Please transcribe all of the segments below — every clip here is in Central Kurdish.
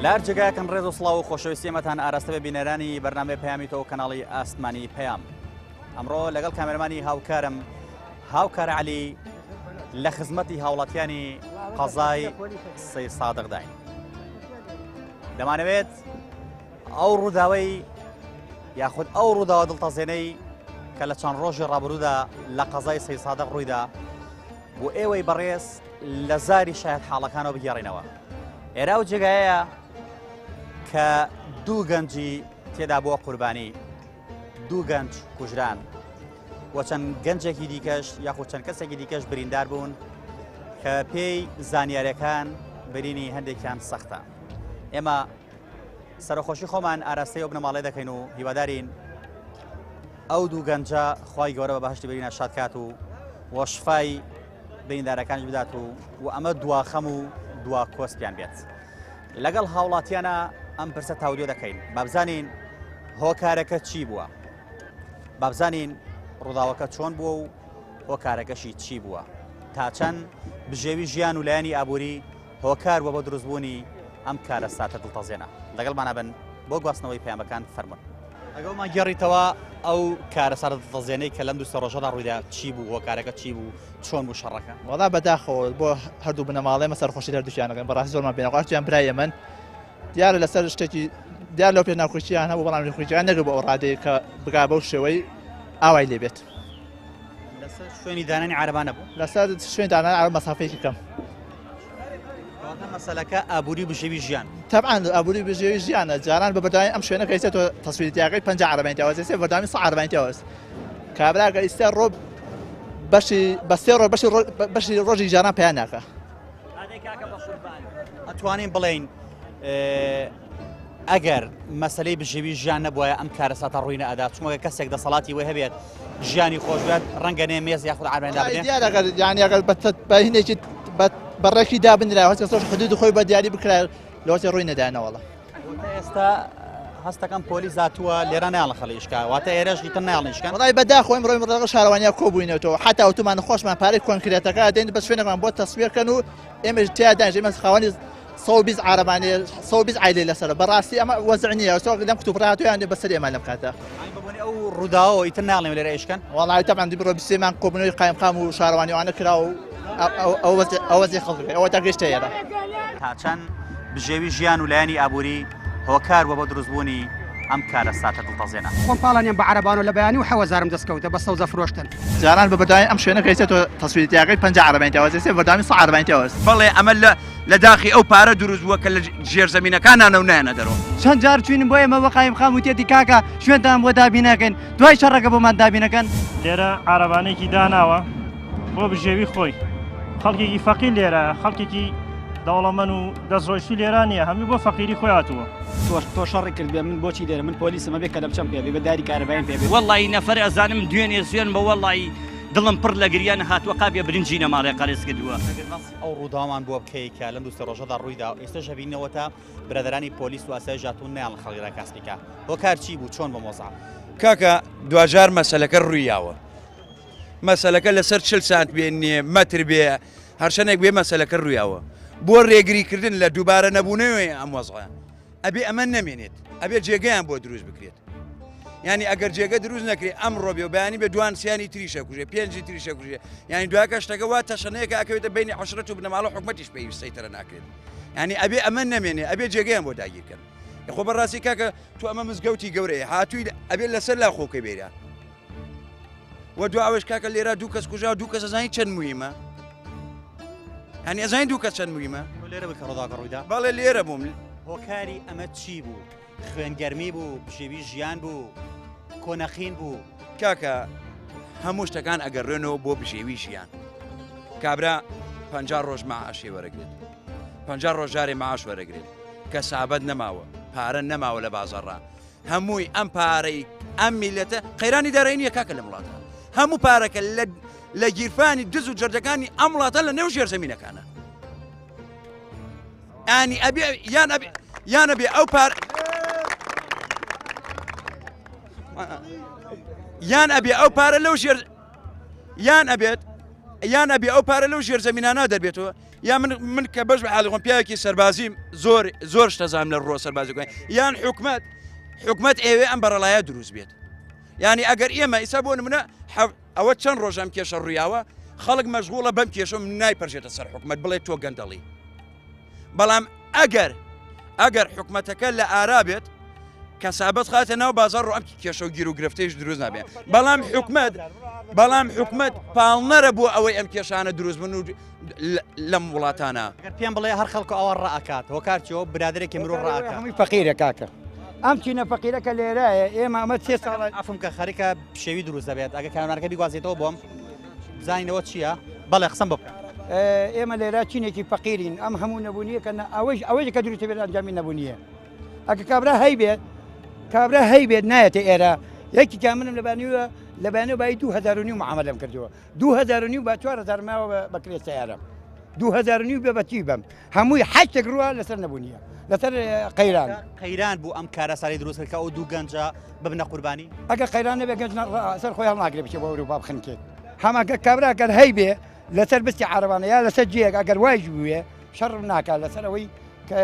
لە هەر جێگایەکن ڕێز و سڵاو و خۆشەویستی ئێمەتان ئاراستە بە بینەرانی بەرنامەی پەیامی تۆ کەناڵی ئاسمانی پەیام. ئەمڕۆ لەگەڵ کامێرەمانی هاوکارم هاوکار عەلی لە خزمەتی هاوڵاتیانی قەزای سەی سادقداین. دەمانەوێت ئەو ڕووداوەی یاخود ئەو ڕووداوە دڵتەزێنەی کە لە چەند ڕۆژی ڕابردوودا لە قەزای سەی سادق ڕوویدا بۆ ئێوەی بەڕێز لە زاری شایەت حاڵەکانەوە بگێڕینەوە. ئێرە ئەو جێگایەیە کە دوو گەنجی تێدا بووە قوربانی، دوو گەنج کوژران و چەند گەنجێکی دیکەش یاخود چەند کەسێکی دیکەش بریندار بوون کە پێی زانیارەکان برینی هەندێکیان سەختە. ئێمە سەرخۆشی خۆمان ئاراستەی ئەو بنەماڵەیە دەکەین و هیوادارین ئەو دوو گەنجە خوای گەورە بە بەهشتی بەرینە شاد کات و وەشفای بریندارەکانیش بدات و و ئەمە دواخەم و دوا کۆسپیان بێت. لەگەڵ هاوڵاتیانە ئەم پرسە تاودوێ دەکەین بابزانین هۆکارەکە چی بووە بابزانین ڕووداوەکە چۆن بووە و هۆکارەکەشی چی بووە تا چەند بژێوی ژیان و لایەنی ئابووری هۆکار بووە بۆ دروستبوونی ئەم کارەساتە دڵتەزێنە. لەگەڵمانە بن بۆ گواستنەوەی پەیامەکان فەرموون. ئەگەڵمان گێڕیتەوە ئەو کارەساتە دڵتەزێنەی کە لەم دوو سێ ڕۆژەدا ڕوویدا چی بوو، هۆکارەکە چی بوو، چۆن بوو شەڕەکە؟ وەڵا بەداخەوە بۆ هەردوو بنەماڵەی ئێمە سەرخۆشی لە هەردووکیان ئەکەین، بەڕاستی زۆرمان پێ ناخۆشە، هەردووکیان برای ئێمەن، دیارە لەسەر شتێکی دیار لەو پێش ناکۆکییان هەبوو، بەڵام ناکۆکییان نەگەبوو ئەو ڕادەیە کە بگا بەو شێوەی ئاوای لێ بێت. لەسەر شوێنی دانانی عەرەبانە بوو؟ لەسەر شوێنی دانانی عەرەبانە مەسافەیەکی کەم. کەواتە مەسەلەکە ئابووری و بژێوی ژیان. تەبعەن ئابووری و بژێوی ژیانە. جاران بە بەردەوامی ئەم شوێنە کە ئیستا تۆ تەسویری تیاکەی 50 عەرەبانی تیاوە ئێستا بەردەوامی 100 عەرەبانی تیاوەست. کابرا گەر ئیستا ڕۆ بەشی بە سێ ڕۆ بەشی بەشی ڕۆژی جاران پیا ناکە. ئەتوانین بڵێین ئەگەر مەسەلەی بژێوی ژیان نەبوایە ئەم کارەساتە ڕووی نەئەدا چونکە کەسێک دەسەڵاتی وەی هەبێت ژیانی خۆش بێت ڕەنگە نێ مێز یاخود عەربەیان دابنێ. دیارە ئەگەر یانی ئەگەر بە بە هینێکی بە بە ڕێکی دابنرا هەر کەسەش حدود خۆی بە دیاری بکرا لەوەتێ ڕووی نەدانەوەڵە. تا ئێستا هەستەکەم پۆلیس هاتووە لێرە نایەڵن خەڵک ئیش کا واتە ئێرەش ئیتر نایەڵن ئیش کەن. وەڵای بەداخەوە ئیمڕۆ ئیمڕۆ لەگەڵ شارەوانیا کۆبووینەتەوە حەتا وتومان خۆشمان پارەی کۆنکرێتەکە دێن بە شوێنێکمان بۆ تەسویە کەن و ئێمەش تیا دانیشین ئێمە خاوەنی 120 عارەبانەیە 120 عایلەی لەسەرە بەڕاستی ئەمە وەزع نییە سۆک لەم کتوپڕ هاتوویان لێ بەسەر ئێمە لەم کاتە بەبۆنەی ئەو ڕووداوەوە ئیتر ناڵێم لێرە ئیش کەن وەڵای تەبعەن بڕۆ بسێمان کۆبوونەوەی قایمقام و شارەوانی ئەوانە کرا و ئەو وەزعی خەڵک ئەوە تا گەیشتە ئێرە. تا چەند بژێوی ژیان و لایەنی ئابووری هۆکار بووە بۆ دروستبوونی ئەم کارەساتە دڵتەزێنە. خۆم پاڵانیان بە عەرەبانەوە لە بەیانی و حەوەزارم دەستکەوتە بە سەوزە فرۆشتن. جاران بە بەردەوامی ئەم شوێنە کە ئێستا تۆ تەسویری تیاکەی 50 عەرەبانی تیاوە ئێستا بەردەوامی 100 عەرەبانی تیاوە. بەڵێ ئەمە لە لە داخی ئەو پارە دروست بووە کە لە ژێرزەمینەکانانە و نایەنە دەرەوە. چەند جار چووین بۆ ئێمە بۆ قایمقام وتیەتی کاکە شوێنتان بۆ دابینەکەین دوای شەڕەکە بۆمان دابینەکەن. لێرە عارەبانەیەکی داناوە بۆ بژێوی خۆی خەڵکێکی فەقیر لێرە خەڵکێکی دەوڵەمەن و دەستڕۆیشتوو لێرە نییە هەمووی بۆ فەقیری خۆی هاتووە. تۆش تۆ شەڕی کرد بێ من بۆچی لێرە من پۆلیسم ئەبێ کەلەپچەم پێ بێ بە داری کارەبایم پێ بێ. وەڵی نەفەر ئەزانم دوێنێ سوێن بە وەڵی دڵم پڕ لە گریان هاتووە قابێ برنجی نەماڵێ قەرز کردووە. ئەگەر باسی ئەو ڕووداوەمان بۆ بکەی کە لەم دوو سێ ڕۆژەدا ڕوویدا و ئێستەش ئەبینەوە تا برادەرانی پۆلیس و ئاسایش هاتوون نایەڵن خەڵک لێرە کاسپی کا هۆکار چی بوو چۆن بۆ مۆزع؟ کاکە دواجار مەسەلەکە ڕوویاوە مەسەلەکە لەسەر چل سانت بێ نێ مەتر بێ هەرچەندێک بێ مەسەلەکە ڕوویاوە بۆ ڕێگری کردن لە دووبارە نەبوونەوەی ئەم وەزعە ئەبێ ئەمە نەمێنێت ئەبێ جێگەیان بۆ دروست بکرێت یعنی ئەگەر جێگە دروست نەکرێت ئەمڕۆ بێ و بەیانی بێ دوان سیانی تریشە کوژێ پێنجی تریشە کوژێ یعنی دواکە شتەکە وا تەشەنەیەکە ئەکەوێتە بینی عشرەت و بنەماڵە حکومەتیش پێویست سەیتەرە ناکرێت یعنی ئەبێ ئەمە نەمێنێ ئەبێ جێگەیان بۆ داگیرکەن خۆ بەڕاستی کاکە تو ئەمە مزگەوتی گەورەیە هاتووی ئەبێ لەسەر لا خۆکەی بێرە وە دو ئەوەش کاکە لێرە دوو کەس کوژا دوو کەس ئەزانی چەند موهیمە هەنی ئەزانی دوو کەس چەند موهیمە لێرە بکە ڕۆداکە ڕوویدا بەڵێ لێرە بووم هۆکاری ئەمە چی بوو خوێنگەرمی بوو بژێوی ژیان بوو کۆنەقین بوو کاکە هەموو شتەکان ئەگەڕێنەوە بۆ بژێوی ژیان کابرا پ ڕۆژ معاشی وەرەگرێت پ ڕۆژارێ معاش وەرەگرێت کە سابەت نەماوە پارە نەماوە لە بازاڕا هەمووی ئەم پارەی ئەم میلەتە قەیرانی دارایی نییە کاکە لەم وڵاتە هەموو پارەکە لە لە گیرفانی دز و جەردەکانی ئەم وڵاتە لە نێو ژێرزەمینەکانە ئانی ئەبێ یان ئەبێ یان ئەبێ ئەو پار یان ئەبێ ئەو پارە لەو ژێر یان ئەبێت یان ئەبێ ئەو پارە لەو ژێرزەمینانە دەربێتەوە. یا من من کە بەش بە حاڵی خۆم پیاوێکی سەربازیم زۆر زۆر شتەزانم لە ڕۆ سەربازیەکان یان حکومت حکومت ئێوێ ئەم بەرەڵایە دروست بێت یعنی ئەگەر ئێمە ئیسا بۆ نمونە ئەوە چەند ڕۆژ ئەم کێشە ڕوویاوە خەڵک مەشغوڵە بەم کێشە نایپەرژێتە سەر حکومت بڵێ تۆ گەندەڵی بەڵام ئەگەر ئەگەر حکومەتەکە لە ئارا بێت کەسابەت خاتە ناو بازار و ئەم کێشە و گیر و گرفتەیش دروست نابێت بەڵام حکومت بەڵام حکومت پاڵنەرە بۆ ئەوەی ئەم کێشانە دروست بن و لەم وڵاتانە. گەر پێم بڵێ هەر خەڵکو ئاوا ڕائەکات هۆکار چیە برادەرێکی مرۆ ڕائەکات. هەمووی فەقیرە کاکە ئەم چینە فەقیرە کە لێرایە ئێمە ئەمە سێ ساڵە. عەفوم کە خەریکە پشێوی دروست دەبێت ئەگەر کامێرانەکە بیگوازیتەوە بۆم بزانینەوە چییە بەڵێ قسەم بۆ بکە. ئێمە لێرە چینێکی فەقیرین ئەم هەموو نەبوونیە کە ئەوەیش ئەوەیش کە دروست بێت ئەنجامی نەبوونیە ئەگە کابرا هەیبێت کابرا هەیبێت نایەتە ئێرە یەکێکیان منم لە بانیوە لە بانیوە بای 2000 و نیو معاملەم کردووە 2000 و نیو با 4000 ماوە بە کرێ سەیارەم 2000 و نیو بێ بە چی بەم هەمووی حەشتێک ڕووە لەسەر نەبوونیە لەسەر قەیران. قەیران بوو ئەم کارەساتی دروست کرد کە ئەو دوو گەنجە ببنە قوربانی؟ ئەگەر قەیران نەبێ گەنج سەر خۆی هەڵناگرێ بچێ بۆ ئەوروپا بخنکێت هەم ئەگەر کابرا گەر هەیبێ لەسەر بستی عەرەبانە یا لەسەر جێیەک ئەگەر وایش بوێ شەڕ ناکات لەسەر ئەوەی کە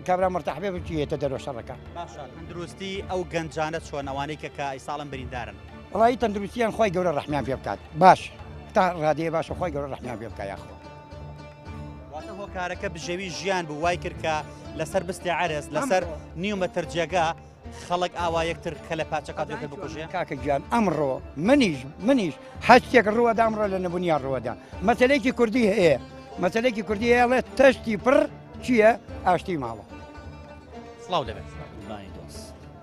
کابرا مەرتاح بێ بچێتە دەرەوە شەڕەکە. باشە تەندروستی ئەو گەنجانە چۆن ئەوانەی کە کە ئیساڵن بریندارن؟ وەڵایی تەندروستیان خوای گەورە ڕەحمیان پێ بکات باش تا ڕادەیە باشە خوای گەورە ڕەحمیان پێ بکات یاخوا. واتە هۆکارەکە بژێوی ژیان بوو وای کرد کە لەسەر بستی عەرز لەسەر نیو مەتر جێگا خەڵک ئاوا یەکتر کە لە پاچەکە دوێتر بکوژێ کاکە گیان ئەمڕۆ منیش منیش هەشتێک ڕووەدا ئەمڕۆ لە نەبوونیان ڕووەدا مەسەلێکی کوردی هەیە مەسەلێکی کوردی هەیە ئەڵێ تەشتی پڕ چییە ئاشتی ماڵە سڵاو لەبێت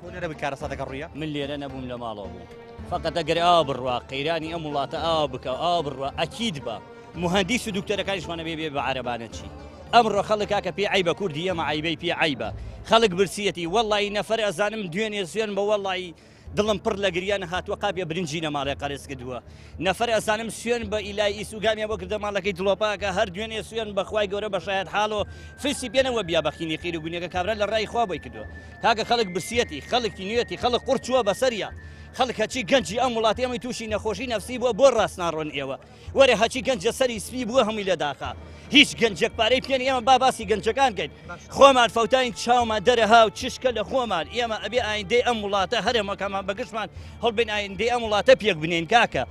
تۆ لێرە بووی کارەساتەکە ڕوویە من لێرە نەبووم لە ماڵەوە بووم فقط ئەگەر ئاوا بڕوا قەیرانی ئەم وڵاتە ئاوا بکە ئاوا بڕوا ئەکید بە موهەندیس و دکتۆرەکانیشمان ئەبێ بێ بە عەرەبانە چی ئەمڕۆ خەڵک کاکە پێ عەیبە کوردی ئێمە عەیبەی پێ عەیبە خەڵک برسیەتی وەڵی نەفەر ئەزانم دوێنێ سوێن بە وەڵی دڵم پڕ لە گریان هاتووە قاپێ برنجی لە ماڵێ قەرز کردووە نەفەر ئەزانم سوێن بە ئیلای ئیسوگامیان بۆ کردە ماڵەکەی دڵۆپاکە هەر دوێنێ سوێن بەخوای گەورە بە شایەت حاڵۆ فیسی پێنەوە بیا بەخینی قیر و گونیەکە کابرا لە ڕای خوا بۆی کردووە کاکە خەڵک برسیەتی خەڵک تینوێتی خەڵک قوڕ چووە بەسەریا خەڵک هەچی گەنجی ئەم وڵاتی ئەمەی تووشی نەخۆشی نەفسی بووە بۆ ڕاست ناڕۆن ئێوە وەرە هەچی گەنجە سەری سپی بووە هەمووی لە داخا هیچ گەنجێک پارەی پێ ئێمە با باسی گەنجەکان کەین خۆمان فەوتاین چاومان دەرەها و چشکە لە خۆمان ئێمە ئەبێ ئایندەی ئەم وڵاتە هەرێمەکەمان بەگشتمان هەڵبین ئایندەی ئەم وڵاتە پێک بنێن کاکە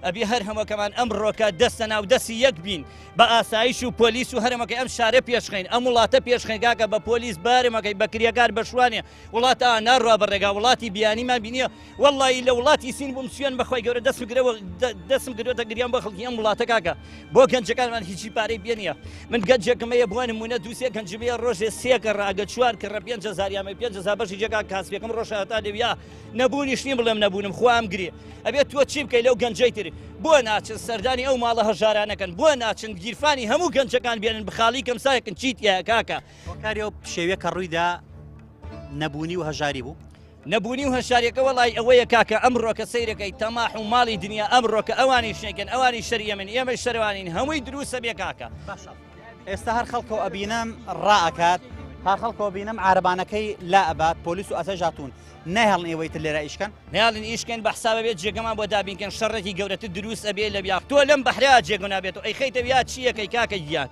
ئەبێ هەر هەمەکەمان ئەم ڕۆکە دەستە ناو دەستی یەک بین بە ئاسایش و پۆلیس و هەرمەکەی ئەم شارە پێشخین ئەم وڵاتە پێشخین کاکە بە پۆلیس بارمەکەی بە کرێکار بە شوانێ وڵاتە ناڕوا بە ڕێگا وڵاتی بیانیمان بینیە وەڵڵایی لە وڵاتی سین بووم سوێن بەخوای گەورە دەستم گرەوە دەستم گرۆتە گریان بۆ خەڵکی ئەم وڵاتە کاکە بۆ گەنجەکانمان هیچی پارەی پێ نییە من گەنجێکم هەیە بۆ نمونە دووسێ گەنجم هەیە ڕۆژێ سێ کەڕە ئەگە چوار کەڕە 5000 یامە 5000 بەشی جێگا کاسپێکم ڕۆژە هەتا لەویا نەبوونیش نیم بڵێم نەبوونم خوام گرێ ئەبێت تۆ چی بکەی لەو گەنجەی تر بۆ ناچن سەردانی ئەو ماڵە هەژارانەکەن بۆ ناچن گیرفانی هەموو گەنجەکان بێنن بخاڵی کەم سایکن چیت یا کاکە هۆکاری ئەو پشێویە کە ڕوویدا نەبوونی و هەژاری بوو؟ نەبوونی و هەژاریەکە وەڵای ئەوەیە کاکە ئەمڕۆکە سەیرەکەی تەماح و ماڵی دنیا ئەمڕۆکە ئەوانیش نەکەن ئەوانی شەری ئێمەن ئێمەش شەروانین هەمووی دروستە بێ کاکە. باشە ئێستا هەر خەڵکەوە ئەبینم ڕائەکات هەر خەڵکەوە بینم عارەبانەکەی لا ئەبات پۆلیس و ئاسایش هاتوون نایهڵن ئێوەی تر لێرە ئیشکەن؟ نایڵن ئیشکەن بە حسابە بێت جێگەمان بۆ دابینکەن شەڕێکی گەورەتر دروست ئەبێ لەویا تۆ لەم بەحرا جێگە نابێت و ئەیخەیتە ویا چیەکەی کاکە گیان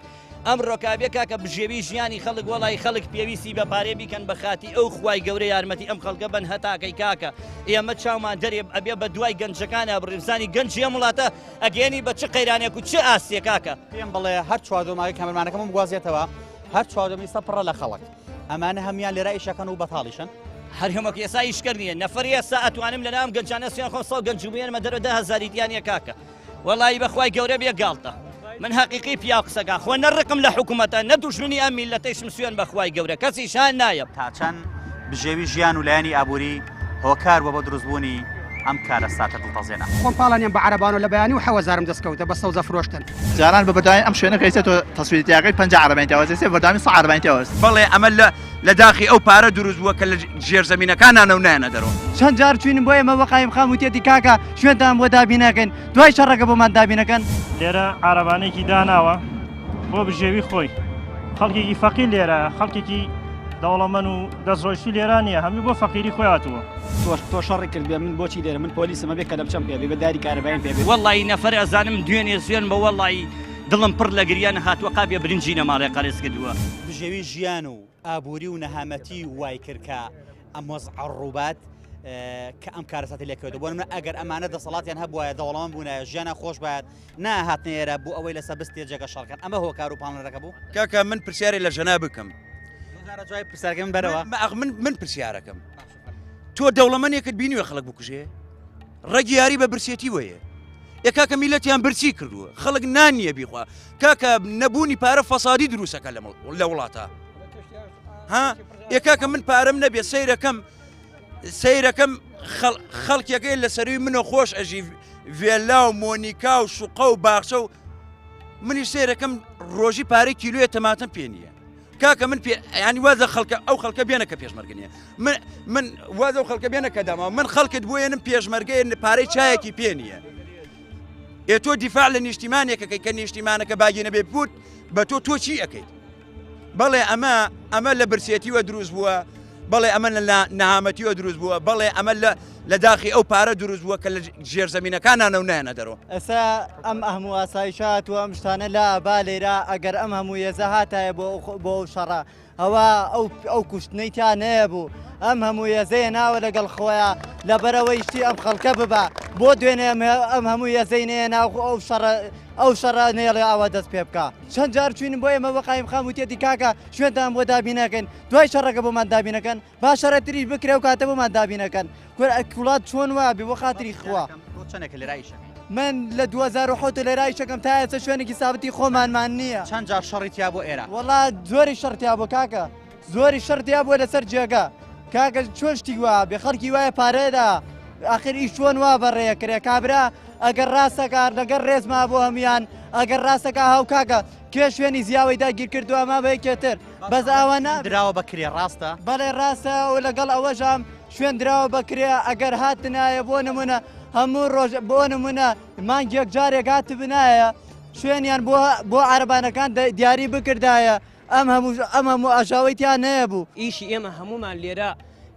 ئەمڕۆ کابێ کاکە بژێوی ژیانی خەڵک وەڵای خەڵک پێویستی بە پارەیە بیکەن بە خاتی ئەو خوای گەورە یارمەتی ئەم خەڵکە بەن هەتاکەی کاکە ئێمە چاومان دەرێ ئەبێ بە دوای گەنجەکانە بڕی بزانی گەنجی ئەم وڵاتە ئەگەیەنی بە چ قەیرانێک و چ ئاستێ کاکە. پێم بڵێ هەر چواردۆماوەی کامەرمانەکەم بگوازێتەوە هەر چواردۆمی ئیستا پڕە لە خەڵک ئەمانە هەموان لێرە ئیشەکەن و بەتاڵیشن؟ هەر هەمەک ئێستا ئیشکەر نییە نەفەر ئێستا ئەتوانم لەناو ئەم گەنجانە سوێن خۆم سەد گەنج بێنمە دەرەوە 10 هەزاری تیا نییە کاکە وەڵایی بەخوای گەورە بێ گاڵتە من هەقیقی پیاو قسەکە خۆ نە ڕقم لە حکوومەتە نە دوژمنی ئەم میلەتەیشم سوێن بەخوای گەورە کەسی شان نایەم. تا چەند بژێوی ژیان و لایەنی ئابووری هۆکار بووە بۆ دروستبوونی ئەم کارەساتە دڵتەزێنە؟ خۆم پاڵانیم بە عەرەبانەوە لە بەیانی و حەوەزارم دەستکەوتە بە سەوزە فرۆشتن. جاران بە بەردەوامی ئەم شوێنە کە ئێستا تۆ تەسویری تیاکەی 50 عەرەبانی تیاوە ئێستا بەردەوامی 100 عەرەبانی تیاوە. بەڵێ ئەمە لە لە داخی ئەو پارە دروست بووە کە لە ژێرزەمینەکانانە و نایەنە دەرەوە. چەند جار چووین بۆ ئێمە بۆ قایمقام وتیەتی کاکە شوێنتان بۆ دابین ناکەین دوای شەڕەکە بۆمان دابین ئەکەن. لێرە عارەبانەیەکی داناوە بۆ بژێوی خۆی خەڵکێکی فەقیر لێرە خەڵکێکی دەوڵەمەن و دەستڕۆیشتوو لێرە نییە هەمووی بۆ فەقیری خۆی هاتووە. تۆ شەڕی کرد بێ من بۆچی لێرە من پۆلیسم ئەبێ کەلەپچەم پێ بێ بە داری کارەبایم پێ بێ. وەڵڵاهی نەفەر ئەزانم دوێنێ سوێن بە وەڵڵاهی. دڵم پڕ لە گریانە هاتووە قابێ برنجی لە ماڵێ قەرز کردووە. بژێوی ژیان و ئابووری و نەهامەتی وای کرد کە ئەم وەزعە ڕووبات کە ئەم کارەساتی لێکەوتەوە. بۆ نمونە ئەگەر ئەمانە دەسەڵاتیان هەبوایە دەوڵەمەند بوونایە ژیانیان خۆش بایەت ناهاتنە ئێرە بۆ ئەوەی لەسەر بستێ جێگە شەڕ کەن. ئەمە هۆکار و پاڵنەرەکە بوو؟ کاکە من پرسیارێ لە جەناب بکەم. دووجارە جوای پرسیارەکەی من بەرەوە. من من پرسیارەکەم تۆ دەوڵەمەنێکت بینیوە خەڵک بکوژێ؟ ڕەگی یاری بە برسێتی وەیە. ئێ کاکە میلەتیان برسی کردووە خەڵک نان نییە بیخوا کاکە نەبوونی پارە فەسادی دروستەکە لە وڵاتە ها ئێ کاکە من پارەم نەبێ سەیرەکەم سەیرەکەم خەڵکیەکەی لە سەروی منە خۆش ئەژی ڤێلا و مۆنیکا و شوقە و باخچە و منی سەیرەکەم ڕۆژی پارەی کیلوێ تەماتەم پێ نییە کاکە من پێ ینی واز لە خەڵکە ئەو خەڵکە بێنە کە پێشمەرگە نیە من من واز ئەو خەڵکە بێنە کە داما من خەڵکت بۆیەنم پێشمەرگەیە پارەی چایەکی پێ نییە ئێ تۆ دیفاع لە نیشتیمانێکەکەی کە نیشتیمانەکە باگی نەبێ بوت بە تۆ تۆ چی ئەەکەیت بەڵێ ئەمە ئەمە لە برسێتیوە دروست بووە بەڵێ ئەمە لە نەهامەتیوە دروست بووە بەڵێ ئەمە لە لە داخی ئەو پارە دروست بووە کە لە ژێرزەمینەکانانە و نایەنە دەرەوە. ئێستا ئەم ئەهموو ئاسایشە هاتووە ئەم شتانە لا با لێرە ئەگەر ئەم هەموو هێزە هاتایە بۆ بۆ ئەو شەڕە ئەوە ئەو ئەو کوشتنەی تیا نەیەبوو ئەم هەموو هێزەیە ناوە لەگەڵ خۆیان لەبەرەوەی شتی ئەم خەڵکە ببا بۆ دوێنێ ئەم هەموو هێزەی نەیە ناو ئەو شەڕە ئەو شەڕە نەیەڵێ ئاوا دەست پێ بکا چەند جار چوین بۆ ئێمە بە قایمقام وتیەتی کاکە شوێنتان بۆ دابینەکەین دوای شەڕەکە بۆمان دابینەکەن با شەڕەتریش بکرێ و کاتە بۆمان دابینەکەن کورە وڵات چۆن وابێ بۆ خاتری خوا. تۆ چەندێکە لێرە ئیشەکەی؟ من لە 2007 لێرە ئیشەکەم تا ئێستا شوێنێکی سابتی خۆمانمان نییە. چەند جار شەڕی تیا بۆ ئێرە؟ وەڵا زۆری شەڕ تیا بۆ کاکە زۆری شەڕ تیا بووە لەسەر جێگا کاکە چۆن شتی وا بێ خەڵکی وایە پارەدا ئاخر ئیش چۆن وا بەڕێیە کرێ کابرا ئەگەر ڕاستەکار لەگەر ڕێزما بۆ هەموان ئەگەر ڕاستەکە هاو کاکە کێ شوێنی زیاوەی داگیر کردووە ئەما بە یەکێ تر بەس ئاوا نا دراوە بە کرێ ڕاستە؟ بەڵێ ڕاستە و لەگەڵ ئەوەشام شوێن دراوە بە کرێ ئەگەر هاتنایە بۆ نمونە هەموو ڕۆژ بۆ نمونە مانگێک جارێک هاتبنایە شوێنیان بۆ بۆ عەرەبانەکان دیاری بکردایە ئەم هەموو ئەم هەموو ئاژاوەی تیا نەیەبوو. ئیشی ئێمە هەموومان لێرە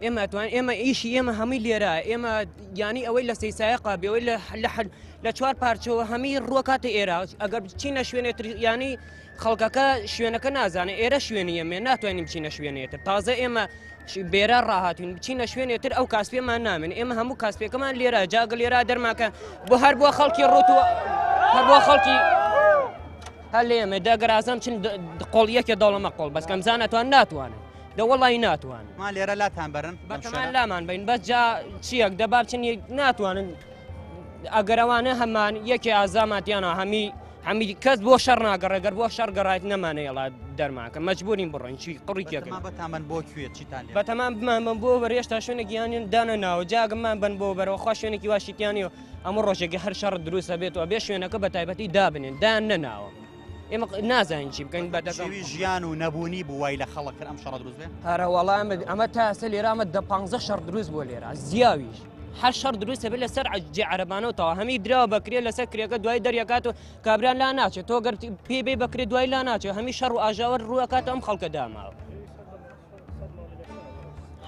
ئێمە توان ئێمە ئیشی ئێمە هەمووی لێرە ئێمە یانی ئەوەی لە سەیسایەقا بێەوەی لە لە چوار پارچەوە هەمی ڕوەکاتە ئێرە ئەگەر بچینە شوێنێتر ینی خەڵکەکە شوێنەکە نازانێت ئێرە شوێنی ئێمە ناتوانین بچینە شوێنێتر تازە ئێمە بێرە ڕاهاتوین بچینە شوێنێتر ئەو کاسپێمان نامێن ئێمە هەموو کاسپێکەمان لێرە جاگە لێرە دەرماکە بۆ هەر بۆ خەڵکی ڕوت و هەر بۆ خەڵکی هەر لێ ئێمە دەگەرازم چن قۆڵ یەکێ دەوڵەمە قۆڵ بەس کەمزان ئەتوان ناتوانن دە وەڵی ناتوانن ما لێرە لاتان بەرن بەتەمان لامان بین بەس جا چیەک دەبا بچن ناتوانن ئەگەرەوانە هەمان یەکێ ئازاماتیانە هەمی هەمی کەس بۆ شەڕ ناگەڕێ گەر بۆ شەڕ گەڕایت نەمانەیەڵا دەرماکە مەجبورین بڕۆین چی قڕی کێکە بەتامان بۆ کوێ چیتان لێ بەتەمان بمان بن بۆ بەر هێشتا شوێنێکیان دانە ناوە جاگەمان بن بۆ بەرەوە خوا شوێنێکی واشیتیانی و ئەمە ڕۆژێکی هەر شەڕ دروستە بێت و بێ شوێنەکە بە تایبەتی دابنێن دایان نەناوە ئێمە نازانین چی بکەین بە دەگەوی ژیان و نەبوونی بوو وای لە خەڵک کرد ئەم شەڕە دروست بێ هەرە وەڵام ئەمە تا ئێستا لێرە ئەمە دە پانزە شەڕ دروست بووە لێرە زیاویش هەر شەڕ دروستە بێت لەسەر جێ عەرەبانە و تەوا هەمی دراوە بەکرێ لەسەر کرێکە دوای دەریەکات و کابرا لا ناچێت تۆ گەر پێی بێ بەکرێ دوای لا ناچێت هەمی شەڕ و ئاژاوە ڕووەکات ئەم خەڵکە داماوە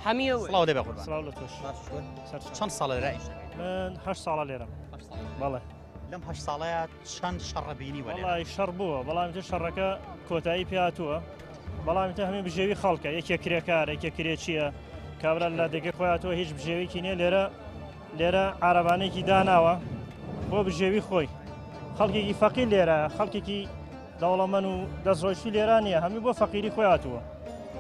هەمی سڵاو لێ بێ قوربان سڵاو لە تۆش چەند ساڵە لێرە ئیش دەکەیت؟ من هەشت ساڵە لێرەم بەڵێ لەم هەشت ساڵەیە چەند شەڕە بینیوە لێرە؟ وەڵای شەڕ بووە بەڵام تر شەڕەکە کۆتایی پێ هاتووە بەڵام تر هەمووی بژێوی خەڵکە یەکێ کرێکار یەکێ کرێچییە کابرا لە دەگەی خۆی هاتووە هیچ بژێویکی نییە لێرە لێرە عارەبانێکی داناوە بۆ بژێوی خۆی خەڵکێکی فەقیر لێرە خەڵکێکی دەوڵەمەن و دەستڕۆیشتوو لێرە نییە هەمووی بۆ فەقیری خۆی هاتووە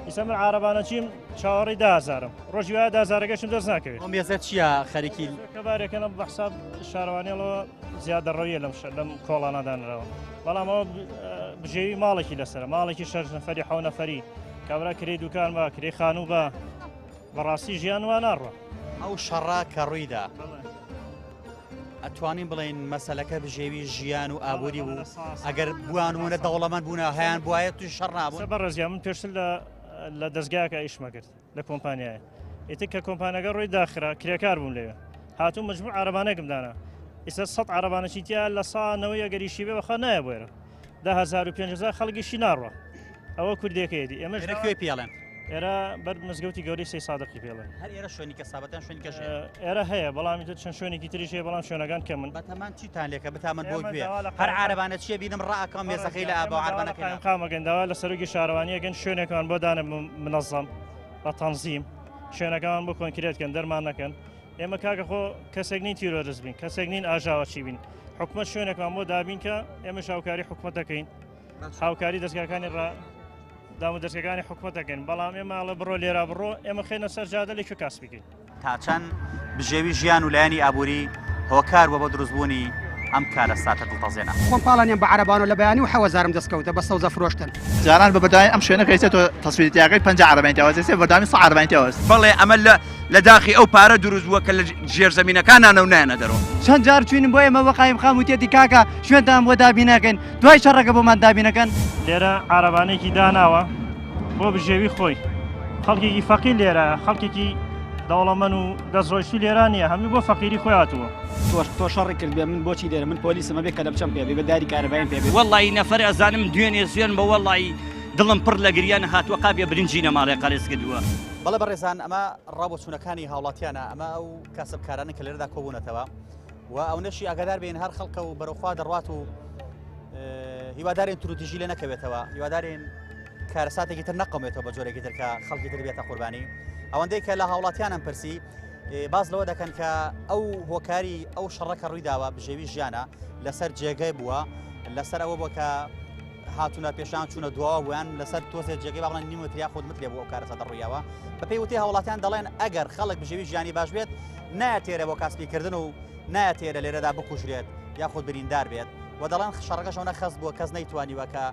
ئیستا من عارەبانەچیم چاوەڕێی دەهەزارم ڕۆژی وایە دەهەزارەکەشم دەست ناکەوێت ئەو مێزە چییە خەریکی کەبارێکەنە بە حساب شارەوانیڵەوە زیادەڕەویە لەم لەم کۆڵانە دانراوە بەڵام ئەوە بژێوی ماڵێکی لەسەر ماڵێکی شەش نەفەری حەو نەفەری کابرا کرێ دوکان بە کرێ خانوو بە بەڕاستی ژیان وا ناڕوە. ئەو شەڕە کە ڕوویدا ئەتوانین بڵێین مەسەلەکە بژێوی ژیان و ئابووری بوو ئەگەر بوانمونە دەوڵەمەند بوونە هەیان بواە توش شەڕ نابوون بەڕێزیان من پێشتر لە لە دەستگاکە ئیشمە کرد لە کۆمپانیایە ئیتر کە کۆمپانەکە ڕۆی داخرا کرێکار بووم لەوێ هاتوو مجموع عربانێکم دانا ئیستا سە عربانەچی تیا لە سا نەوەی ئەگەریشی بێ بەخوا نایە بۆێرە 10 هزار و 5 هزار خەڵکیشی ناڕوە ئەوە کوردێکەیەتی ئێمەش لە کوێ پێڵێن؟ ئێرە بەر مزگەوتی گەورەی سەی سادقی پێڵێن. هەر ئێرە شوێنی کەسابەتان شوێنی کەش هەیە؟ ئێرە هەیە بەڵام ئیتر چەند شوێنێکی تریش هەیە بەڵام شوێنەکان کەمن. بەتەمان چیتان لێکە بتامن بۆ ئێمە گوێ داوا لە هەر قایمقام عارەبانە چیە بینم ڕائەکەم مێزەکەی لە ئابا و ئێمە داوا لە عاربانەکەی لە ئابا. قایمقام ئەکەین داوا لە سەرۆکی شارەوانی ئەکەین شوێنێکمان بۆ دانێ منەزەم بە تەنزیم شوێنەکەمان بۆ کۆنکرێت کەن دەرمان نەکەن ئێمە کاکە خۆ کەسێک نین تیرۆرست بین کەسێک نین ئاژاوەچی بین حکومەت شوێنێکمان بۆ دابین کە ئێمەش هاوکاری حکومەت دەکەین هاوکاری دەستگاکانی ڕا دام و دەستگاکانی حکومەت دەکەین بەڵام ئێمە ئەڵێ بڕۆ لێرە بڕۆ ئێمە خێنە سەر جادە لە کوێ کاسبی کەین. تا چەند بژێوی ژیان و لایەنی ئابووری هۆکار بووە بۆ دروستبوونی ئەم کارەساتە دڵتەزێنە؟ خۆم پاڵانیان بە عەرەبانەوە لە بەیانی و حەوەزارم دەست کەوتە بە سەوزە فرۆشتن. جاران بە بەردەوامی ئەم شوێنە کە ئێستا تۆ تەسویری تیاکەی 50 عەرەبانی تیاوە ئێستا بەردەوامی 100 عەرەبانی تیاوە. بەڵێ ئەمە لە لە داخی ئەو پارە دروست بووە کە لە ژێرزەمینەکانانە و نایەنە دەرەوە. چەند جار چووین بۆ ئێمە بۆ قایمقام وتیەتی کاکە شوێنتان بۆ دابین ناکەین دوای شەڕەکە بۆمان دابین ئەکەن. لێرە عارەبانەیەکی داناوە بۆ بژێوی خۆی خەڵکێکی فەقیر لێرە خەڵکێکی دەوڵەمەن و دەستڕۆیشتوو لێرە نییە هەمووی بۆ فەقیری خۆی هاتووە. تۆ تۆ شەڕی کرد بێ من بۆچی لێرە من پۆلیسم ئەبێ کەلەپچەم پێ بێ بە داری کارەبایم پێ بێ. وەڵی نەفەر ئەزانم دوێنێ سوێن بە وەڵی دڵم پڕ لە گریان هاتووە قابێ برنجی نەماڵێ قەرز کردووە. بەڵێ بەڕێزان ئەمە ڕاوبۆچوونەکانی هاوڵاتیانە ئەمە ئەو کاسبکارانە کە لێرەدا کۆبوونەتەوە و ئەونەشی ئاگادار بین هەر خەڵکە و بەرەوخوا دەڕوات و هیوادارین تروتیژی لێ نەکەوێتەوە هیوادارین کارەساتێکی تر نەقەمێتەوە بە جۆرێکی تر کە خەڵکی تر بێتە قوربانی ئەوەندەی کە لە هاوڵاتیانم پرسی باز لەوە دەکەن کە ئەو هۆکاری ئەو شەڕەکە ڕووی داوە بژێوی ژیانە لەسەر جێگەی بووە لەسەر ئەوە بووە کە هاتوونە پێشان چوونە دواوە بوویان لەسەر تۆزێ جێگەی باڵێن نیمەتر یاخود مترێ بوو ئەو کارەساتە ڕوویاوە بەپێی وتەی هاوڵاتیان دەڵێن ئەگەر خەڵک بژێوی ژیانی باش بێت نایەتێرە بۆ کاسپیکردن و نایەتێرە لێرەدا بکوژرێت یاخود بریندار بێت و دەڵێن شەڕەکەش ئەوەنە خەست بووە کەس نەیتوانیوە کە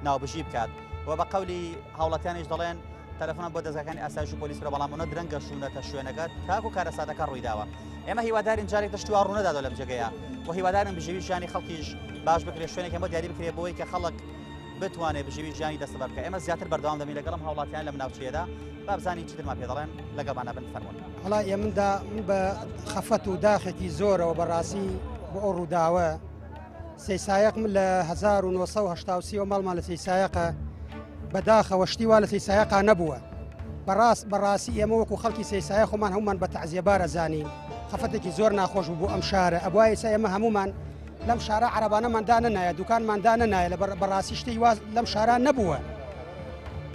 ناوبژی بکات و بە قەولی هاوڵاتیانیش دەڵێن تەلەفۆنە بۆ دەزگاکانی ئاسایش و پۆلیس کرا بەڵام ئەوە درەنگە شوونەتە شوێنەکە تاکو کارەساتەکە ڕوویداوە ئێمە هیوادارین جارێک تشتی وا ڕوونەدادەوە لەم جێگەیە و هیوادارین بژێوی ژیانی خەڵکیش باش بکرێت شوێنێک ئەمە دیاری بکرێت بۆی کە خەڵک بتوانێت بژێوی ژیانی دەستەبەر بکات ئێمە زیاتر بەردەوام دەبین لەگەڵم هاوڵاتیان لەم ناوچەیەدا با بزانین چیترمان پێ دەڵێن لەگەڵمانە بن فەرموون. وەڵا ئێمندا من بە خەفەت و داخێکی زۆرەوە بەڕاستی بۆ ئەو ڕووداوە سەیسایەق من لە 1970 وە ماڵمان لە سەیسایەقە بەداخەوە شتی وا لە سەیسایەقا نەبووە بەڕاست بەڕاستی ئێمە وەکو خەڵکی سەیسایە خۆمان هەمومان بە تەعزیەبار ئەزانین خەفەتێکی زۆر ناخۆش بوو بۆ ئەم شارە ئەبوایە ئێستا ئێمە هەمومان لەم شارە عەرەبانەمان دانەنایە دوکانمان دانەنایە لە بەڕاستی شتی وا لەم شارە نەبووە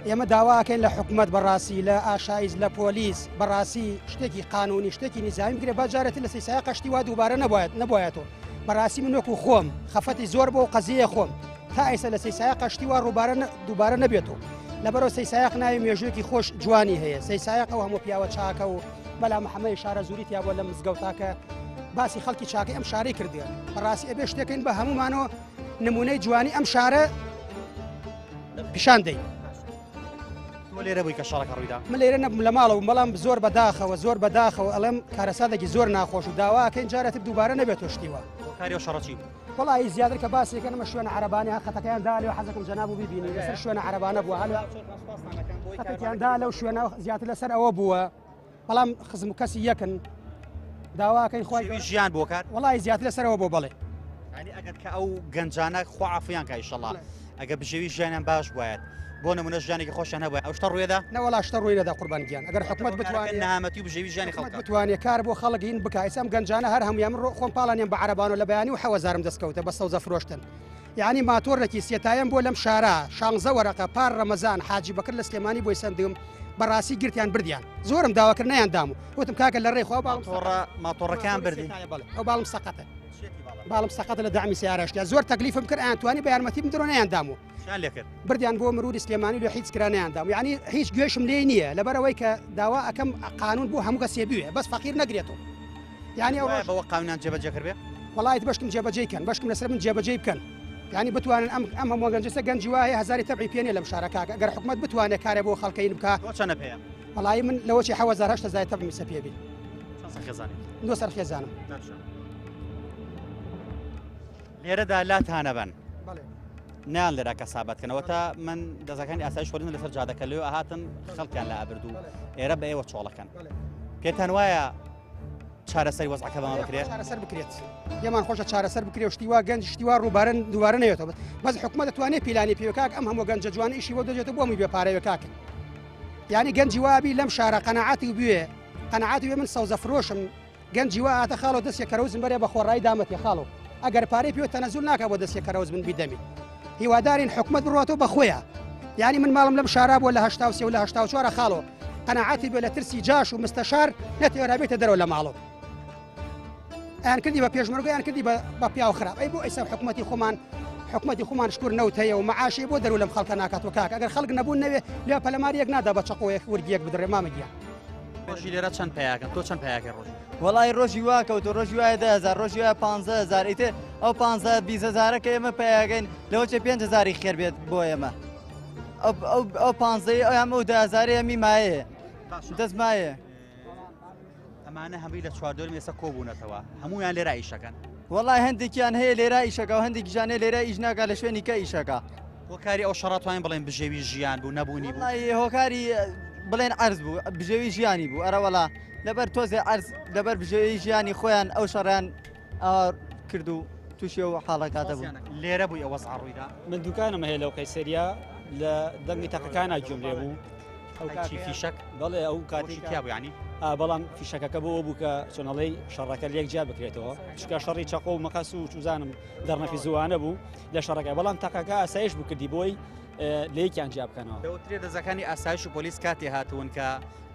ئێمە داواکەین لە حکومەت بەڕاستی لە ئاشایز لە پۆلیس بەڕاستی شتێکی قانونی شتێکی نیزامی بگرێ با جارێتر لە سەیسایە قەشتی وا دووبارە نەبوایەت نەبوایەتەوە بەڕاستی من وەکو خۆم خەفەتی زۆر بۆ قەزیە خۆم تا ئێستا لە سەیسایەقا شتی وا ڕووبارە دووبارە نەبێتەوە لەبەرەوە سەیسایەق ناوی مێژوویەکی خۆش جوانی هەیە سەیسایەق ئەو هەموو پیاوە چاکە و بەلا محەممەی شارە زوری تیا بووە لە مزگەوتاکە باسی خەڵکی چاکەی ئەم شارەی کردووە بەڕاستی ئەبێ شتێکین بە هەمومانەوە نمونەی جوانی ئەم شارە پیشان دەین. تۆ لێرە بووی کە شەڕەکە ڕوویدا؟ من لێرە نەبووم لە ماڵەوە بووم بەڵام زۆر بەداخەوە زۆر بەداخەوە ئەڵێم کارەساتێکی زۆر ناخۆش و داواکەین جارێتر دووبارە نەبێتەوە شتی وا. هۆکاری ئەو شەڕە چی بوو؟ وەڵایی زیاتر کە باسی ئەکەن ئەمە شوێنە عەرەبانە هەر خەتەکەیان دا لێوە حەزەکەم جەناب و بیبینی لەسەر شوێنە عەرەبانە بووە هەر خەتەکیان دا لەو شوێنە زیاتر لەسەر ئەوە بووە بەڵام خزم و کەسی یەکن داواکەین خۆی ژیان بۆ کار وەڵی زیاتر لەسەرەوە بۆ بەڵێ ینی ئەگەر کە ئەو گەنجانە خوا عفویان کە ئیشەڵا ئەگە بژێوی ژیانیان باش بواەت بۆ نمونە ژیانێکی خۆشیان هەبووە ئەو شتە ڕووێدا نەوەڵا شتە ڕووی نەدا قوربان گیان ئەگەر حکومەت بتوانێت نەهامەتی و بژێوی ژیانی خەڵک بتوانێت کار بۆ خەڵک هین بکا ئێستا ئەم گەنجانە هەر هەموویان من خۆم پاڵانیان بە عەرەبانەوە لە بەیانی و حەوەزارم دەستکەوتە بە سەوزە فرۆشتن یعنی ماتۆڕێکی سێتایەم بۆ لەم شارە شانزە وەرەقە پار ڕەمەزان حاجی بەکر لە سلێمانی بۆی سەندم بەڕاستی گرتیان بردیان زۆرم داوا کرد نەیان دام و وتم کاکە لە ڕێی خوا باڵم ماتۆڕە ماتۆڕەکان بردی ئەو باڵم سەقەتە باڵم سەقەتە لە دەعمی سیارەشتیا زۆر تەکلیفم کرد ئەیان توانی بە یارمەتی بدرۆ نەیان دام و چیان لێکرد؟ بردیان بۆ مروری سلێمانی لۆ هیچ کرا نەیان دام یعنی هیچ گوێشم لێ نییە لەبەرەوەی کە داوا ئەەکەم قانون بۆ هەموو کەسێ بوێ بەس فەقیر نەگرێتەوە یعنی ئەو ڕۆژ بەوە قانونیان جێبەجێ کرد بێ وەڵایت بەشکم جێبەجێ کەن بەشکم لەسەر من جێبەجێ بکەن یعنی بتوانن ئەم ئەم هەموو گەنجەسە گەنجی وایە هەزاری تەبعی پێ نیە لەم شارە کاکە گەر حکومەت بتوانێت کارێ بۆ خەڵکەین بکا تۆ چەنە پێیە؟ وەڵایی من لەوە چی حەوەزار هەشت هەزاری تەبعم سە پێ بی چەند سەر خێزانی؟ نۆ سەر خێزانم لێرەدا لاتانەبەن نیان لێرا کەسابەت کەنەوە تا من دەزەکانی ئاسایش خۆرین لەسەر جادەکە لێ ئاهاتن خەڵکیان لە ئابرد و ئێرە بە ئێوە چۆڵەکەن پێتان وایە چارەسەری وەزعەکە بەمە بکرێت چارەسەر بکرێت پێمان خۆشە چارەسەر بکرێت شتی وا گەنج شتی وا ڕووبارن دووبارە نەوێتەوە بەس حکومەت دەتوانێت پیلانی پێوە کاک ئەم هەموو گەنجە جوانە ئیشی بۆ دەجێتە بۆ هەمووی بێ پارەوە کاک. یعنی گەنجی وابی لەم شارە قەناعەتی بوێ قەناعەتی بێ من سەوزە فرۆشم گەنجی وا هاتە خاڵۆ دەستێ کەرەوزم بەرێ بە خۆڕایی دامەتێ خاڵۆ ئەگەر پارەی پێوە تەنەزول ناکا بۆ دەستێ کەرەوز من بیدەمی هیوادارین حکومەت بڕاتەوە بە خۆیە یعنی من ماڵم لەم شارا بووە لە 83 و لە 84 خاڵۆ قەناعەتی بێ لە ترسی جاش و مستەشار نەتێرا بێتە دەرەوە لە ماڵۆ ئەیان کردی بە پێشمەرگە یان کردی بە پیاو خراپ ئەی بۆ ئەیسا حکومەتی خۆمان حکومەتی خۆمان شکور نەوت هەیە و معاشی بۆ دەرو لەم خەڵکە ناکات و کاک ئەگەر خەڵک نەبوون نەوێ لێ پەلەمار یەک نادا بە چەقۆیەک ورگیەک بدڕێ مامە گیان. ڕۆژی لێرە چەند پیاکەن تۆ چەند پیاکەی ڕۆژی؟ وەڵی ڕۆژی وا کەوتو ڕۆژی وایە 10هزار ڕۆژی وایە 15هزار ئیتر ئەو 15 20 هەزارە کە ئێمە پیاگەین لەوە چێ 5 هەزاری خێر بێت بۆ ئێمە ئەو ئەو 15 ئەو ئەو 10 هەزارەی ئەمی مایە دەست مایە. ئەمانە هەمووی لە چواردۆرم ئێستا کۆبوونەتەوە هەموویان لێرە ئیشەکەن. وەڵای هەندێکیان هەیە لێرە ئیشەکە و هەندێکیشان هەیە لێرە ئیش ناکا لە شوێنی کە ئیشەکە. هۆکاری ئەو شەڕە توانین بڵێن بژێوی ژیان بوو نەبوونی بوو؟ وەڵای هۆکاری بڵێن عەرز بوو بژێوی ژیانی بوو ئەرەوەڵا لەبەر تۆزێ عەرز لەبەر بژێوی ژیانی خۆیان ئەو شەڕیان ئاوا کرد و تووشی ئەو حاڵەکاتە بوون. لێرە بووی ئەو وەزعە ڕوویدا؟ من دوکانم هەیە لەو قەیسەریە لە دەنگی تەقەکانا گوێم لێ بوو. ئەو کاتی فیشەک بەڵێ ئەو کاتی تیا بوو یانی بەڵام فیشەکەکە بۆ بوو کە چۆنەڵی شەڕەکە لێک جیا بکرێتەوە چکە شەڕی چەقۆ و مەقەس و چوزانم دەڕنەفی زووانە بوو لە شەڕەکە بەڵام تاقەکە ئاسایش بوو کردی بۆی لە یەکیان جیا بکەنەوە دەوترێ دەزەکانی ئاسایش و پۆلیس کاتی هاتوون کە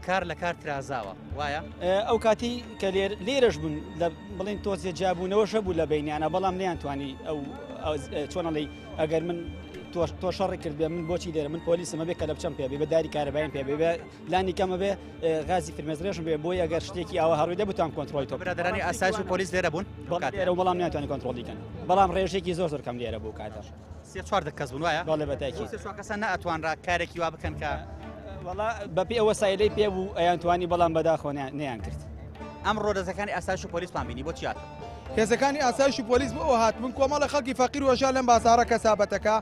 کار لە کار ترازاوە وایە ئەو کاتی کە لێرەش بوون لە بڵین تۆزیە جیابوونەوە شەبوو لە بینیانە بەڵام نیان توانی ئەو چۆنەڵی ئەگەر من تۆ شەڕی کرد بێ من بۆچی لێرە من پۆلیسمە بێ کەلەپچەم پێ بێ بە داری کارەبایم پێ بێ لانی کەمە بێ غازی فرمێزرێژم بێ بۆی ئەگەر شتێکی ئاوا هەڕووی دەبوتان کۆنترۆڵی تۆ برادرانی ئاسایش و پۆلیس لێرە بوون لێرە و بەڵام ناتوانانی کۆنترۆڵی کەن بەڵام ڕێژێکی زۆر زۆر کەم لێرە بوو کاتە سێ چوار کەس بوون وایە بەڵێ بەتاکی سێ چوار کەسە نەئەتوانرا کارێکی وا بکەن کە وەڵا بەپێی ئەوە سایلەی پێ بوو ئەیانتوانی بەڵام بەداخەوە نەیان کرد. ئەمڕۆ دەزەکانی ئاسایش و پۆلیسمان بینی بۆ چی هاتن؟ هێزەکانی ئاسایش و پۆلیس بۆ ئەوە هاتبوون کۆمەڵە خەڵکی فەقیر و هەژار لەم بازاڕە کەسابەتەکە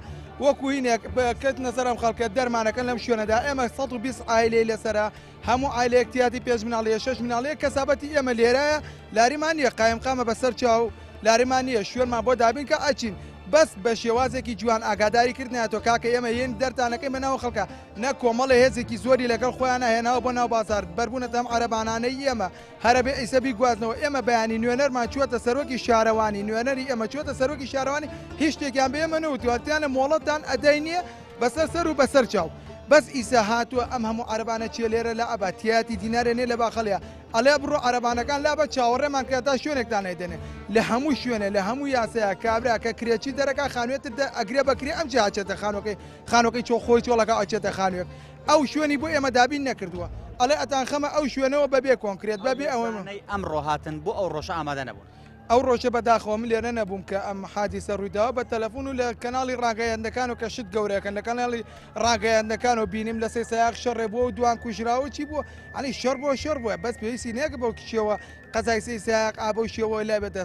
وەکو هینێک کەوتنە سەر ئەم خەڵکە دەرمانەکەن لەم شوێنەدا ئێمە 120 عایلەی لەسەرە هەموو عایلەیەک تیاتی پێنج مناڵیە شەش مناڵیە کەسابەتی ئێمە لێرایە لاریمان نییە قایمقامە بەسەر چاو لاریمان نییە شوێنمان بۆ دابین کە ئەچین بەس بە شێوازێکی جوان ئاگاداری کردناتۆ کاکە ئێمە یێن دەرتانەکەی بە ناو خەڵکە نە کۆمەڵە هێزێکی زۆری لەگەڵ خۆیانە هێناوە بۆ ناو بازار بەربوونەتە ئەم عەرەبانانەی ئێمە هەرەبێ ئیسە بیگوازنەوە ئێمە بەیانی نوێنەرمان چووەتە سەرۆکی شارەوانی نوێنەری ئێمە چووەتە سەرۆکی شارەوانی هیچ شتێکیان بە ئێمە نەوتووە تیانە مۆڵەتان ئەدای نییە بەسەر سەر و بەسەر چاو بەس ئیسە هاتووە ئەم هەموو عەرەبانە چیە لێرە لا ئەبا تیاتی دینارێ نیە لە باخەڵیا ئەڵێ بڕۆ عەرەبانەکان لابە چاوەڕێمان کە تا شوێنێکتان ئەیدەنێ لە هەموو شوێنێ لە هەموو یاسایە کابرا کە کرێچی دەرەکا خانوێتر دە ئەگرێ بە کرێ ئەم جا ئەچێتە خانوەکەی خانوەکەی چۆ خۆی چۆڵەکا ئەچێتە خانوێک ئەو شوێنی بۆ ئێمە دابین نەکردووە ئەڵێ ئەتانخەمە ئەو شوێنەوە بەبێ کۆنکرێت بەبێ ئەوە ئەمڕۆ هاتن بۆ ئەو ڕۆژە ئامادە نەبوون. ئەو ڕۆژە بەداخەوە من لێرە نەبووم کە ئەم حادیسە ڕوویداوە بە تەلەفۆن و لە کەناڵی ڕاگەیاندنەکان و کە شت گەورەکەن لە کەناڵی ڕاگەیاندنەکان و بینیم لە سێ سەیاق شەڕێ بووە و دوان کوژراوە چی بووە ئەنی شەڕ بۆ شەڕ بووە بەس پێویستی نەکە بەو کچەوە قەزای سێ سەیاق ئا بەو شێوە لای بێتە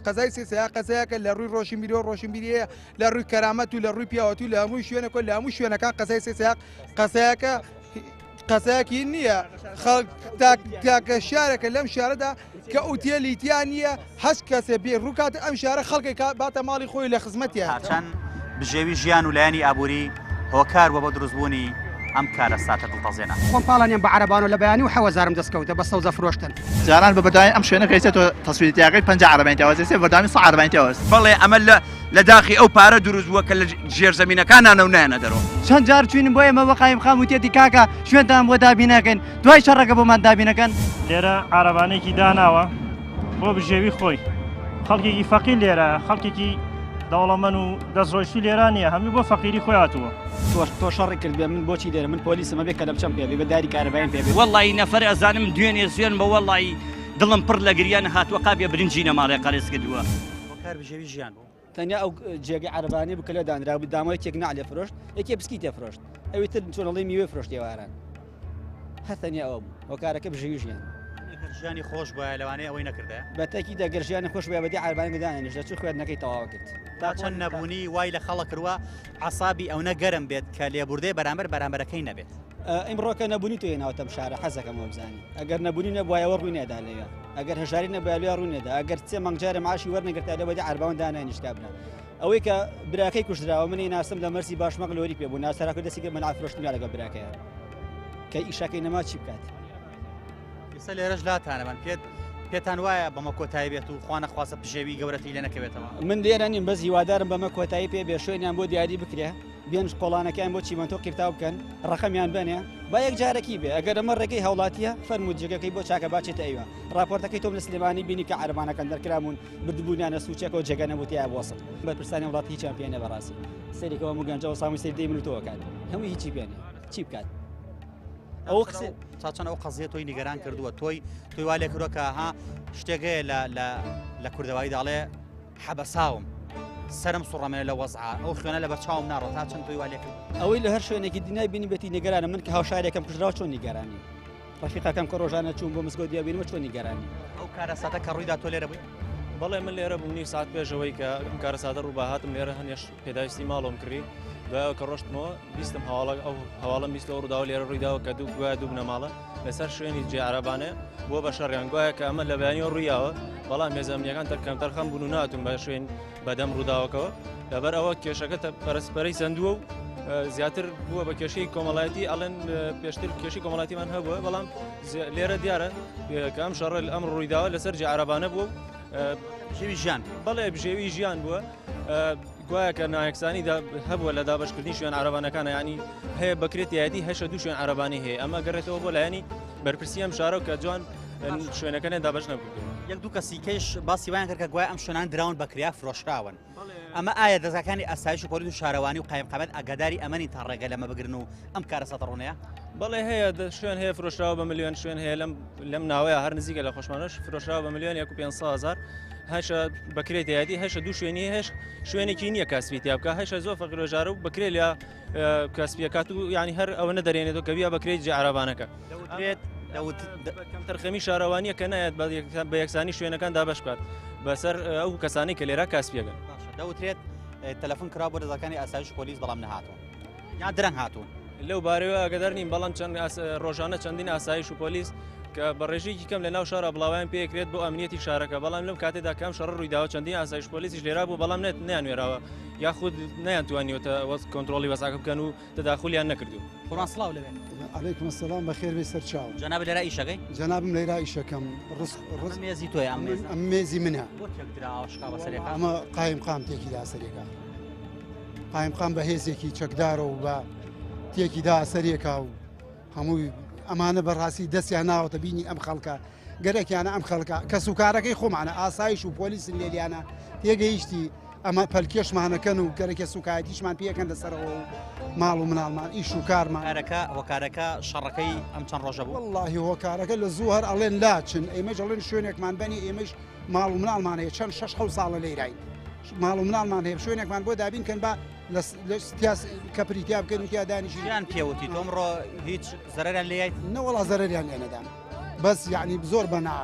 قەزای سێ سەیاق قەزایەکە لە ڕووی ڕۆشنبیرەوە ڕۆشنبیریەیە لە ڕووی کەرامەت و لە ڕووی پیاوەتی و لە هەموو شوێنێک و لە هەموو شوێنەکان قەزای سێ سەیاق قەزایەکە قەزایەکی نییە خەڵک تاکە شارێکە لەم شارەدا کە ئوتێلی تیا نییە هەست کەسێ بێ ڕووکات ئەم شارە خەڵکێک باتە ماڵی خۆی لە خزمەتیان. تا چەند بژێوی ژیان و لایەنی ئابووری هۆکار بووە بۆ دروستبوونی ئەم کارەساتە دڵتەزێنە؟ خۆم پاڵانیم بە عەرەبانۆ لە بەیانی و حەوەزارم دەست کەوتە بە سەوزە فرۆشتن. جاران بە بەردەوامی ئەم شوێنە کە ئێستا تۆ تەسویری تیاکەی 50 عەرەبانی تیاوە ئێستا بەردەوامی 100 عەرەبانی تیاوە. بەڵێ ئەمە لە لە داخی ئەو پارە دروست بووە کە لە ژێرزەمینەکانانە و نایەنە دەرەوە. چەند جار چووین بۆ ئێمە بۆ قایمقام وتیەتی کاکە شوێنتان بۆ دابین ناکەین دوای شەڕەکە بۆمان دابین ئەکەن. لێرە عارەبانەیەکی داناوە بۆ بژێوی خۆی خەڵکێکی فەقیر لێرە خەڵکێکی دەوڵەمەن و دەستڕۆیشتوو لێرە نییە هەمووی بۆ فەقیری خۆی هاتووە. تۆ شەڕی کرد بێ من بۆچی لێرە من پۆلیسم ئەبێ کەلەپچەم پێ بێ بە داری کارەبایم پێ بێ. وەڵی نەفەر ئەزانم دوێنێ سوێن بە وەڵی دڵم پڕ لە گریان هاتووە قابێ برنجی نەماڵێ قەرز کردووە. هۆکار بژێوی ژیان بوو. تەنیا ئەو جێگەی عەرەبانەی بوو کە لێ دانرابوو دامۆ یەکێک نەعلێ فرۆشت یەکێ بسکیتێ فرۆشت ئەوی تر چۆنەڵی میوەی فرۆشت ئێواران هەر تەنیا ئەوە بوو هۆکارەکە بژێوی ژیان ئەگەر ژیانی خۆش بوایە لەوانەیە ئەوەی نەکردایە. بە تەکید ئەگەر ژیانی خۆش بوایە بەدی عەرەبانە دانەنیشت دەچوو خوێندنەکەی تەواو کرد. تا چەند نەبوونی وای لە خەڵک کردووە عەسابی ئەونە گەرم بێت کە لێبوردەی بەرامبەر بەرامبەرەکەی نەبێت. ئیمڕۆ کە نەبوونی تۆ هێناوەتە ئەم شارە حەزەکەم ئەوە بزانی ئەگەر نەبوونی نەبوایە ئەوە ڕووی نەدا لەوێ ئەگەر هەژاری نەبوایە لێ ڕووی نەدا ئەگەر سێ مانگ جارێ معاشی وەرنەگرتا لێ بەدی عەرباون دانانیشت کابرا ئەوەی کە براکەی کوژراوە منی ناسم لە مەرزی باشمەق لۆری پێ بوو ناسەراکە دەستی کرد مەلعە فرۆشتنیا لەگەڵ براکەیان. کە ئیشەکەی نەما چی بکات؟ ئێستا لێرەش لاتانە من پێت پێتان وایە بەمە کۆتایی بێت و خوا نەخواستە پژێوی گەورەتری لێ نەکەوێتەوە؟ من لێرە نیم بەس هیوادارم بەمە کۆتایی پێ بێ شوێنیان بۆ دیاری بکرێ بێن کۆڵانەکەیان بۆ چیمەنتۆ قیرتاو بکەن ڕەقەمیان بەنێ با یەک جارەکی بێ ئەگەر ئەمە ڕێگەی هاوڵاتیە فەرموو جێگەکەی بۆ چاکە باچێتە ئەوە راپۆرتەکەی تۆم لە سلێمانی بینی کە عەرەبانەکان دەرکرابوون بردبوونیانە سوچێکەوە جێگە نەبوو تیا بوەسن بەرپرسانی وڵات هیچیان پێ نیە بەڕاستی سەیرێکەوە هەموو گەنجە وەسامی سەیر دەی من و تۆ ئەکات هەمووی هیچی پێ نیە چی بکات ئەو قسە تا چەند ئەو قەزیە تۆی نیگەران کردووە تۆی تۆی وا لێ کردووە کە ها شتێک هەیە لە لە لە کوردەواری داڵێ حەبەساوم سرم سوڕەمێنە لە وەزعە ئەو خوێنە لە بەرچاوم ناڕۆ تا چەند تۆی وا لێ کرد ئەوەی لە هەر شوێنێکی دنیای بینی بێتی نیگەرانە من کە هاوشارێکم کوژراوە چۆن نیگەرانی ڕەفیقەکەم کە ڕۆژانە چوون بۆ مزگەوت دیابینمە چۆن نیگەرانی. ئەو کارەساتە کە ڕوویدا تۆ لێرە بووی؟ بەڵێ من لێرە بووم نیو ساعت پێش ئەوەی کە ئەم کارەساتە ڕووبا هاتم لێرە هەنێش پێداویستی ماڵم کڕی دوایەوە کە ڕۆشتمەوە بیستم هەواڵە ئەو هەواڵم بیست ئەو ڕووداوە لێرە ڕوویداوە کە دوو گوایە دوو بنەماڵە لەسەر شوێنی جێ عەرەبانە بووە بە شەڕیان گوایە کە ئەمە لە بەیانیەوە ڕوویاوە بەڵام هێزە ئەمنیەکان تەرکەم تەرخەم بوون و ناتون بە شوێن بەدەم ڕووداوەکەوە لەبەر ئەوە کێشەکە پەرسپەرەی سندووە و زیاتر بووە بە کێشەی کۆمەڵایەتی ئەڵێن پێشتر کێشی کۆمەڵاتیمان هەبووە بەڵام لێرە دیارە کە ئەم شەڕە ئەم ڕوویداوە لەسەر جێ عربانە بوو بژێوی ژیان بەڵێ بژێوی ژیان بووە گوایە کە نایەکسانی هەبووە لە دابشکردنی شوێن عربانەکانە ینی هەیە بەکرێتیایەتی هەشە دوو شوێن عربانی هەیە ئەمە گەڕێتەوە بۆ لایەنی بەرپرسی ئەم شارە کە جوان شوێنەکەیان دابش نەکردووە. یەک دوو کەسی کەیش باسی وایان کرد کە گوایە ئەم شوێنان دراون بە کریا فرۆشراون ئەمە ئایا دەزگاکانی ئاسایش و پۆلیس و شارەوانی و قایمقامیەت ئاگاداری ئەمە نین تا ڕێگە لەمە بگرن و ئەم کارەساتە ڕوونەیە؟ بەڵێ هەیە شوێن هەیە فرۆشراوە بە ملیۆن شوێن هەیە لەم لەم ناوەیە هەر نزیکە لە خۆشمانەش فرۆشراوە بە ملیۆن یەک و 500 هەزار هەشە بەکرێ تیادی هەشە دوو شوێنی هەش شوێنێکی نییە کاسبی تیا بکە هەشە زۆر فەقیرۆژارە و بەکرێ لە کاسبیەکات و یعنی هەر ئەوە نەدەرێنێتەوە کە بیا بەکرێ جێ عەرەبانەکە دەوترێت کەمتەرخەمی شارەوانیە کە نایەت بە یەکسانی شوێنەکان دابەش بکات بەسەر ئەو کەسانی کە لێرە کاسپیەکەن دەوترێت تەلەفۆن کرا بۆ دەزگاکانی ئاسایش پۆلیس بەڵام نەهاتوون یان درەنگ هاتوون لەو بارەوە ئاگدار نیم بەڵام چەند ڕۆژانە چەندین ئاسایش و پۆلیس کە بە ڕێژەیەکی کەم لە ناو شارە بڵاویان پێکرێت بۆ ئەمنیەتی شارەکە بەڵام لەم کاتێدا کەم شەڕ ڕوویداوە چەندین ئاسایش پۆلیسیش لێرا بوو بەڵام نێت نیانوێراوە یاخود نەیانتوانیوەتە وەز کۆنتترۆلی وەزعەکە بکەن و تەداخولیان نەکردوو. قوربان سڵاو لەوێ. علیکم السلام بەخێر بێی سەرچاو. جەنابت لێرە ئیشەکەی؟ جەنابم لێرە ئیشەکەم ڕزق ڕزق مێزی تۆیە ئەم مێزە؟ ئەم مێزی منە. بۆ تێک دراوە شکا بەسەرێکا؟ ئەمە قایمقام تێکی دا سەرێکا. قایمقام بە هێزێکی چەکدارە و بە تێکی دا سەرێکا و هەمووی ئەمانە بەڕاستی دەستیان ناوەتە بینی ئەم خەڵکە گەرەکیانە ئەم خەڵکە کەسوکارەکەی خۆمانە ئاسایش و پۆلیسن لێلیانە تێگەیشتی ئەمە پەلکێشمانەکەن و گەرەکە سوکایەتیشمان پێەکەن لەسەرەوە و ماڵ و مناڵمان ئیش و کارمان هۆکارەکە هۆکارەکە شەڕەکەی ئەم چەند ڕۆژە بوو واللهی هۆکارەکە لە زوو هەر ئەڵێن لاچن ئێمەش ئەڵێن شوێنێکمان بەنی ئێمەش ماڵ و مناڵمان هەیە چەند شەش حەوت ساڵە لێراین ماڵ و مناڵمان هەیە شوێنێکمان بۆ دابین کەن با کەپری تیا بکەن و تیا دانیشین چیان پێوتی تۆ ئەمڕۆ هیچ زەرەریان لێ یایت؟ نەوەڵا زەرەریان لێ نەدام بەس یعنی زۆر بەنا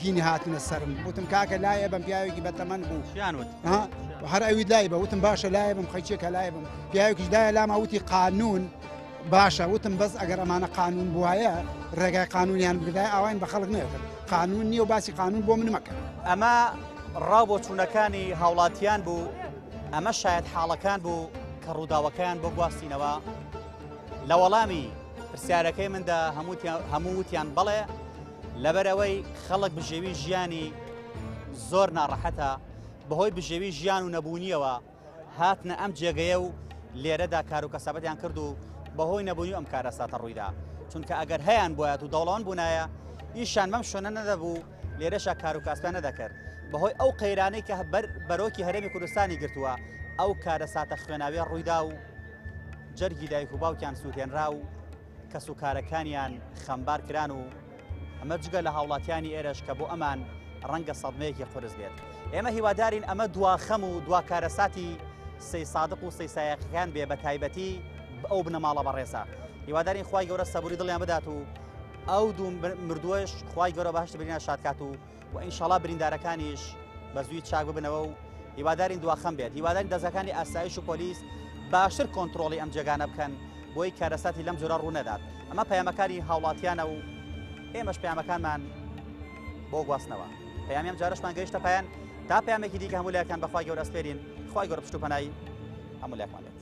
هینی هاتنە سەرم وتم کاکە لایە بەم پیاوێکی بەتەمەن بوو چیان وت هەر ئەوی لای بە وتم باشە لایە بم خەیچێکە لای بم پیاوێکیش لایە لاما وتی قانون باشە وتم بەس ئەگەر ئەمانە قانون بواە ڕێگای قانونیان بگدای ئاواین بە خەڵک نەکرد قانون نییە و باسی قانون بۆ من مەکە ئەمە ڕاو بۆچوونەکانی هاوڵاتیان بوو ئەمە شایەت حاڵەکان بوو کە ڕووداوەکەیان بۆ گواستینەوە لە وەڵامی پرسیارەکەی مندا هەموو وتیان بەڵێ لەبەرئەوەی خەڵک بژێوی ژیانی زۆر ناڕەحەتە بەهۆی بژێوی ژیان و نەبوونیەوە هاتنە ئەم جێگەیە و لێرەدا کار و کەسابەتیان کرد و بەهۆی نەبوونی ئەم کارەساتە ڕوویدا چونکە ئەگەر هەیان بواەت و دەوڵەوەند بوونایە ئیشان بەم شوێنە نەدەبوو لێرەشا کار و کاسپیان نەدەکرد بەهۆی ئەو قەیرانەی کە بەر بەرۆکی هەرێمی کوردستانی گرتووە ئەو کارەساتە خوێناویە ڕوویدا و جەرگی دایک و باوکیان سووتێنرا و کەسوکارەکانیان خەمبار کران و ئەمە جگە لە هاوڵاتیانی ئێرەش کە بۆ ئەمان ڕەنگە سەدمەیەکی قورس بێت. ئێمە هیوادارین ئەمە دوا خەم و دوا کارەساتی سەی سادق و سەی سایەقەکان بێ بە تایبەتی ئەو بنەماڵە بەڕێزە. هیوادارین خوای گەورە سەبوری دڵیان بدات و ئەو دوو مردووەش خوای گەورە بەهەشتی برینا شاد کات و و ئینشاڵا بریندارەکانیش بە زووی چاک ببنەوە و هیوادارین دواخەم بێت هیوادارین دەزگاکانی ئاسایش و پۆلیس باشتر کۆنتڕۆڵی ئەم جێگانە بکەن بۆی کارەساتی لەم جۆرە ڕوو نەدات ئەمە پەیامەکانی هاوڵاتیانە و ئێمەش پەیامەکانمان بۆ گواستنەوە پەیامی ئەم جارەشمان گەیشتە پایان تا پەیامێکی دیکە هەموو لایەکتان بەخوای گەورە ئەسپێرین خوای گەورە پشت و پەنای هەموو لایەکمان بێت.